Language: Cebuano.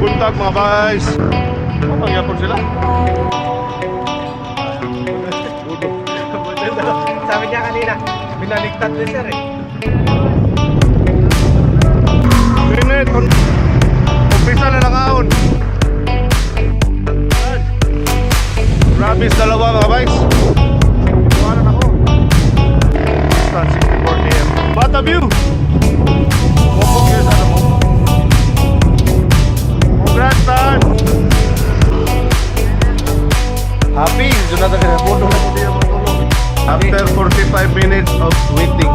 Buntag, mga guys. Pangyapon sila. Sabi niya kanina, binaligtad ni sir eh. Minute. Umpisa na lang ahon. Rabis dalawa, mga bikes. Iwanan ako. Basta 64 km. What a view! Mupok yun sa ano mo. Congrats, Tan! Happy! Doon natin kaya. Puno na po diyan matulog. After 45 minutes of waiting.